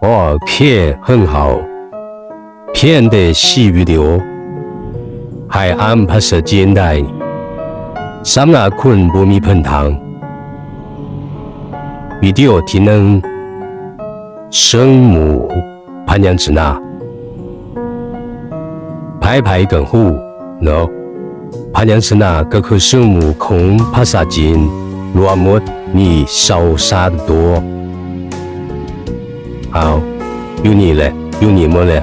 ໂອເຄ ເຮີ້ງເຮົາ ພຽງແຕ່ສີ່ວິດີໂອ ໃຫ້ອ່ານພາສາຈີນໄດ້ ສຳລັບຄົນບໍ່ມີພື້ນຖານ. ວິດີໂອທີໜຶ່ງ ເຊິ່ງໝູ່ພະຍັນຊະນະ. ໃຜໆກໍຮູ້ເນາະ ພະຍັນຊະນະກໍຄືເຊິ່ງໝູ່ຂອງພາສາຈີນ ລວມໝົດມີຊາວສາມຕົວ. ເອົາ ຢູ່ນີ້ແຫຼະ ຢູ່ນີ້ໝົດແຫຼະ.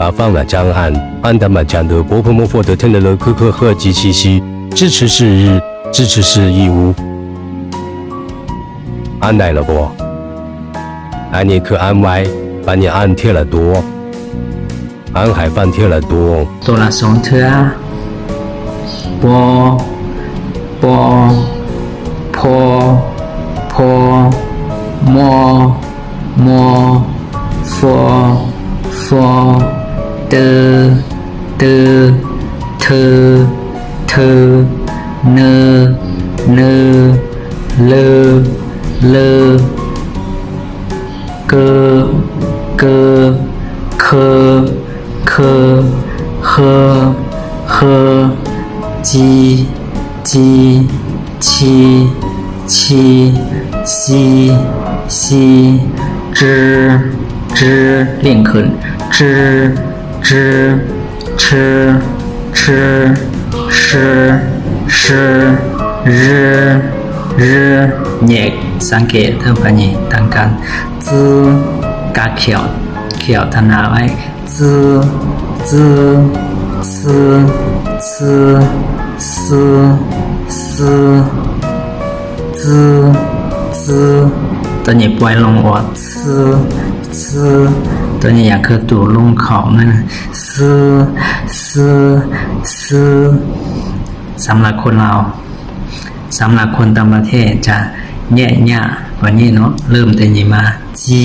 ອາ ຟັງອາຈານອ່ານ ອ່ານຕາມອາຈານເດີ ໂພໂພໂມໂຟເດີ ເທັນເດີເລີ ຄືເຄີເຄີ ຈີຊີຊີ ຈື່ຄືຊື່ ຈື່ຄືຊື່ ອີອູ ອ່ານໄດ້ລະບໍ່? ອັນນີ້ຄືອ່ານໄວ ບາດນີ້ອ່ານເທື່ອລະຕົວ ອ່ານໃຫ້ຟັງເທື່ອລະຕົວ. ຕົວລະສອງເທື່ອ ປໍ ປໍ ພໍ ພໍ ມໍ ມໍ ຟໍ ຟໍ ເຕີ ເຕີ ເທີ ເທີ ເນີ ເນີ ເລີ ເລີ ເກີ ເກີ ເຄີ ເຄີ ເຮີ ເຮີ ຈີ ຈີ ຊີ ຊີ ຊີ ຈື ຈື ລ້ຽງຂຶ້ນ ຈື ຈື ເຊີ ເຊີ ຊື ຊື ຈື ແຍກ ສັງເກດເດີ ບາດນີ້ຕ່າງກັນ ຈື ກາກແຂ້ວ ແຂ້ວທະນາໄວ້ ຈື ຈື ຊື ຊື ຊື ຊື ຈື ຈື ໂຕນີ້ປ່ອຍລົງອອກ ຊື ຊື ໂຕນີ້ຢາກຄືຕູລົງເຂົ້າ ມັນ ຊື ຊື ຊື ສຳລັບຄົນລາວ ສຳລັບຄົນຕ່າງປະເທດຈະແຍກຍາກກວ່ານີ້ເນາະ ເລີ່ມແຕ່ນີ້ມາ ຈີ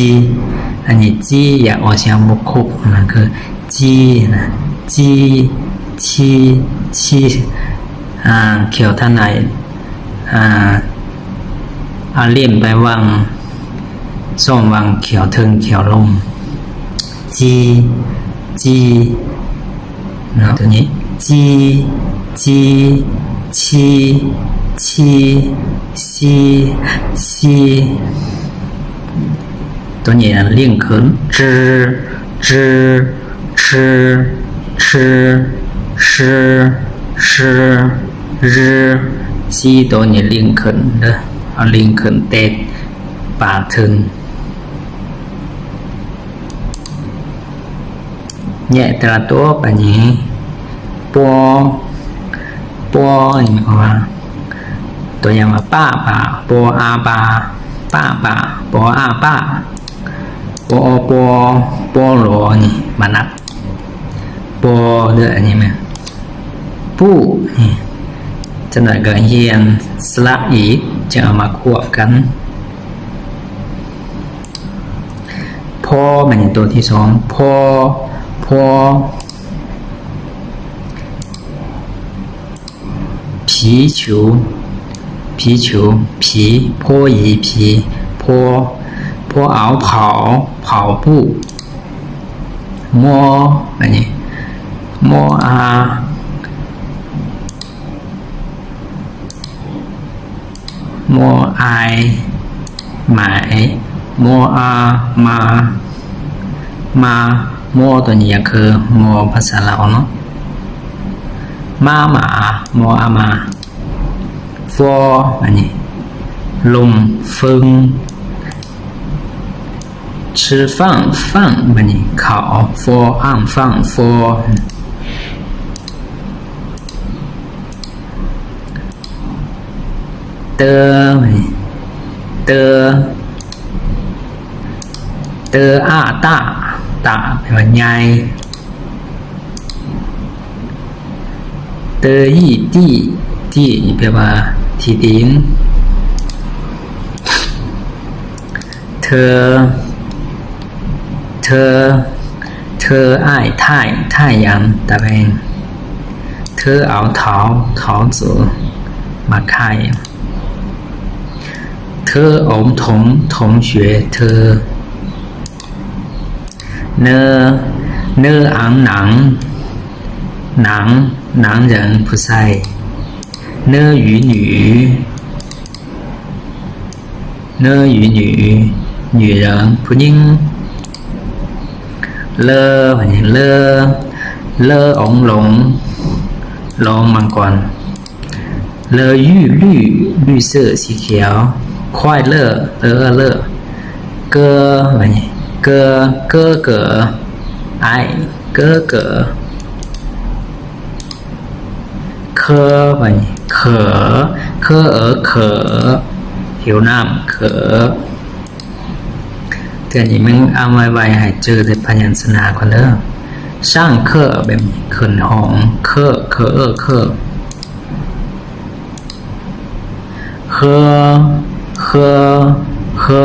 ອັນນີ້ ຈີ ຢາກອອກສຽງບໍ່ຄົບ ນັ້ນຄື ຈີ ນະ ຈີ ຊີ ຊີ ອ່າ ແຂ້ວທາງໃນ ອ່າ ອ່າ ເລັ້ນໄປຫວ່າງ ຊ່ອງຫວ່າງແຂ້ວເທິງແຂ້ວລຸ່ມ ຈີ ຈີ ເນາະ ໂຕນີ້ ຈີ ຈີ ຊີ ຊີ ຊີ ຊີ ໂຕນີ້ນະ ລ້ຽງຂຶ້ນ ຈື ຈື ຊື ຊື ຊື ຊື ຈື ຊີ ໂຕນີ້ຫຼິ້ງຂຶ້ນເດີ ເອົາຫຼິ້ງຂຶ້ນແຕະປາກເທິງ ແຍກແຕ່ລະໂຕບາດນີ້ ປໍ ປໍ ນີ້ໝາຍຄວາມວ່າ ຕົວຢ່າງວ່າ ປາ ປາ ປໍ ອາ ປາ ປາ ປາ ປໍ ອາ ປາ ປໍ ອໍ ປໍ ປໍ ລໍ ນີ້ມານັບ ປໍ ເດີ ອັນນີ້ແມ່ນ ປູ ນີ້ ຈັກໜ້ອຍກໍຮຽນສະຫຼະອີກ ຈຶ່ງເອົາມາຄວບກັນ ພໍ ແມ່ນໂຕທີສອງ ພໍ ພໍ ຜີ ຜິວ ຜີ ຜິວ ຜີ ພໍ ອີ ຜີ ພໍ ພໍ ເອົາ ເຜົາ ເຜົາ ປູ ມໍ ອັນນີ້ ມໍ ອາ ມໍ ອາຍ ໝາຍ ມໍ ອາ ມາ ມາ ມໍ ໂຕນີ້ກໍຄືມໍພາສາລາວເນາະ ມາ ໝາ ມໍ ອາ ມາ ຟໍ ອັນນີ້ ລົມ ເຟິງ ຊືຟາງ ຟາງ ບາດນີ້ ເຂົ້າ ຟໍ ອ່າງ ຟາງ ຟໍ ເຕີ ເຕີ ເຕີ ອາ ຕາ ຕາ ແປວ່າໃຫຍ່ ເຕີ ອີ ຕີ ຕີ ແປວ່າທີ່ດິນ ເທີ ເທີ ເທີ ອ້າຍ ທ້າຍ ທ້າຍ ຢາມ ຕາແວງ ເທີ ເອົາ ເຖົາ ເຖົາ ໂຈ ໝາກໄຂ່ ເທີ ອົງ ຖົງ ຖົງ ເສວ ເທີ ເນີ ເນີອາງໜັງ ໜັງ ໜັງເຫຣິນ ຜູ້ຊາຍ. ເນີຫຢູໜີ ເນີຫຢູໜີ ຫຢູເຫຣິນ ຜູ້ຍິງ. ເລີ ເລີ ເລີອົງຫຼົງ ຫຼອງມັງກອນ. ເລີ ຍື້ ລື້ ລື້ເສື້ອສີຂຽວ ຄວາຍເລີ ເລີ ເລີ. ເກີ ເກີ ເກີເກີ ອ້າຍ ເກີເກີ. ເຄີ ເຄີ ເຄີ ເອີ ເຂີ ຫິວນ້ຳ ເຂີ. ເທື່ອນີ້ມັນເອົາໄວ້ ໄວ້ໃຫ້ຈື່ແຕ່ພະຍັນຊະນະກ່ອນເດີ. ຊ່າງເຄີ ແບບນີ້ ເຂີນຫ້ອງ ເຄີ ເຄີ ເອີ ເຂີ. ເຄີ ເຄີ ເຄີ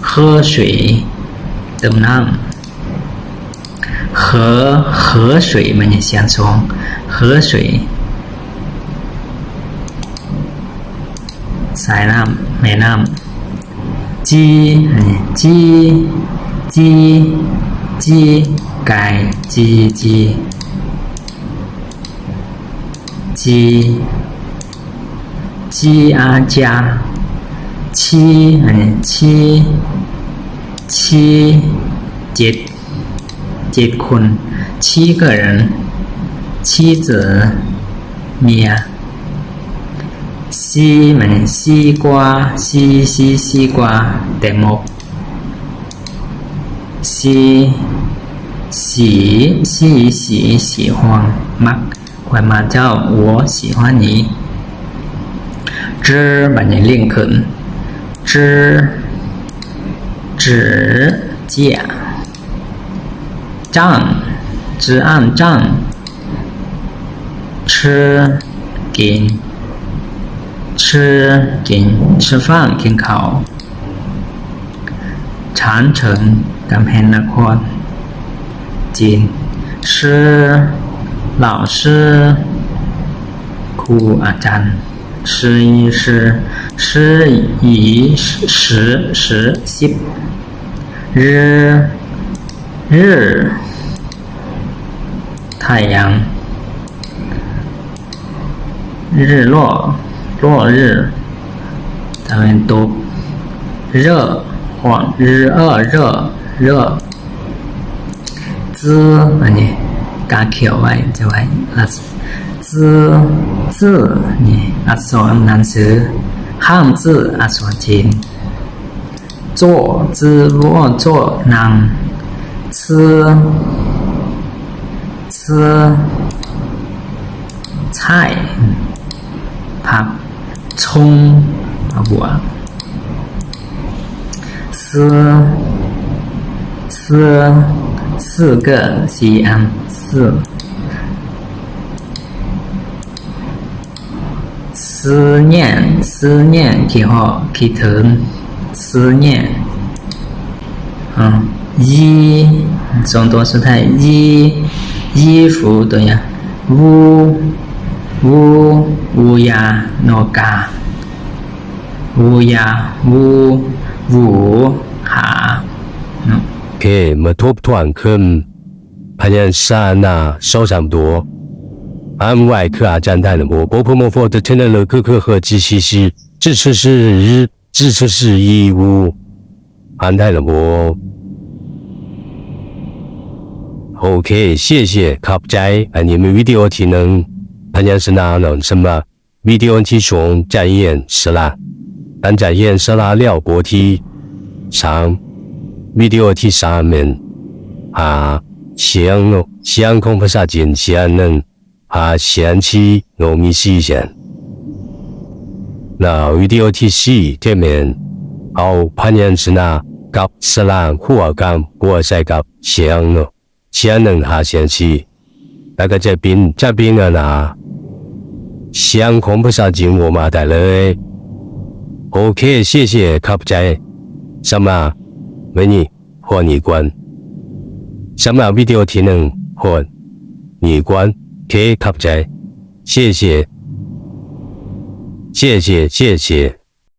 ເຄີ ເສີຍ ເຕີມນ້ຳ. ເຄີ ເຄີ ເສີຍ ມັນຍັງສຽງສອງ ເຄີ ເສີຍ ສາຍນ້ຳ ແມ່ນ້ຳ. ຈີ ຈີ ຈີ ຈີ ກາຍ ຈີ ຈີ ຈີ ຈີ ອາ ຈາ ຊີ ອັນນີ້ ຊີ ຊີ ເຈັດ ເຈັດຄົນ 七个人 妻子 ເມຍ. ຊີ ມັນ ຊີກວາ ຊີ ຊີ ຊີກວາ ແຕງໂມ. ສີ ສີ 喜 喜 喜欢 ມັກ ຂ້ອຍມັກເຈົ້າ 我喜欢你. ຈື່ ບັດນີ້ຫຼິ້ງຂຶ້ນ ຈື່ ຈື່ ເຈ້ຍ ຈ້າງ ຈື່ ອ່ານ ຈ້າງ 吃 ກິນ 吃 ກິນ 吃饭 ກິນເຂົ້າ. 长城 ກຳແພງນະຄອນ ຈີນ 师 老师 ຄູອາຈານ 十一 师 十一 十 十 ສິບ 日 日 太阳 日落 落日 ຕາເວັນຕົກ 热 ຮ້ອນ 日 热 热 热 ຈື່ ອັນນີ້ ກາຂຽວໄວ້ ຈະໄວ້ ຈື່ ຈື່ ນີ້ ອັກສອນໜັງສື 汉字 ອັກສອນຈີນ 坐 ຈື່ 坐 坐 ນັ່ງ 吃 吃 菜 ຜັກ 葱 ຜັກບົວ 四 四 四个 ສີ່ອັນ 四 思念 思念 ຄິດຮອດ ຄິດເຖິງ 思念 ອ່າ 衣 ສອງຕົວສຸດທ້າຍ 衣 衣服 ຕົວຢ່າງ 乌 乌 乌鸦 ນົກກາ 乌鸦 乌 五 ຫາ ເນາະ. ໂອເຄ ມາທົບທວນຂຶ້ນ ພະຍັນຊະນະ ສອງສາມຕົວ ອ່ານໄວຄືອາຈານໄດ້ນະບໍ່? ບໍ່ ບໍ່ ບໍ່ ບໍ່ ຈະເຮັດແນວໃດ ຄື ຄື ຄື ຈີ ຊີ ຊີ ຈື່ ຊື່ ຊື່ ຊື່ ຍື ຈື່ ຊື່ ຊື່ ຍີ ອູ ອ່ານໄດ້ລະບໍ່? ໂອເຄ ເຊຍເຊຍ ຂອບໃຈ. ອັນນີ້ແມ່ນວິດີໂອທີໜຶ່ງ ພະຍັນຊະນະເນາະ. ສຳລັບວິດີໂອທີສອງ ຈະຮຽນສະຫຼະ. ຫຼັງຈາກຮຽນສະຫຼະແລ້ວ ໂປທີສາມ ວິດີໂອທີສາມແມ່ນຫາສຽງເນາະ ສຽງຂອງພາສາຈີນ ສຽງໜຶ່ງ ພາສາຈີນ ໂນ ມີສີ່ສຽງ. ແລ້ວວິດີໂອທີສີ່ ຈະແມ່ນເອົາພະຍັນຊະນະກັບສະຫຼະ ຮ່ວມກັນ ຮ່ວມໃສ່ກັບສຽງເນາະ ສຽງໜຶ່ງຫາສຽງສີ່ ແລ້ວກໍຈະເປັນ ຈະເປັນອັນນາ ສຽງຂອງພາສາຈີນອອກມາໄດ້ເລີຍ. ໂອເຄ ເຊຍເຊຍ ຂອບໃຈ. ສຳລັບມື້ນີ້ ຮອດນີ້ກ່ອນ. ສຳລັບວິດີໂອທີໜຶ່ງ ຮອດນີ້ກ່ອນ. ໂອເຄ ຂອບໃຈ. ເຊຍເຊຍ ເຊຍເຊຍ ເຊຍເຊຍ.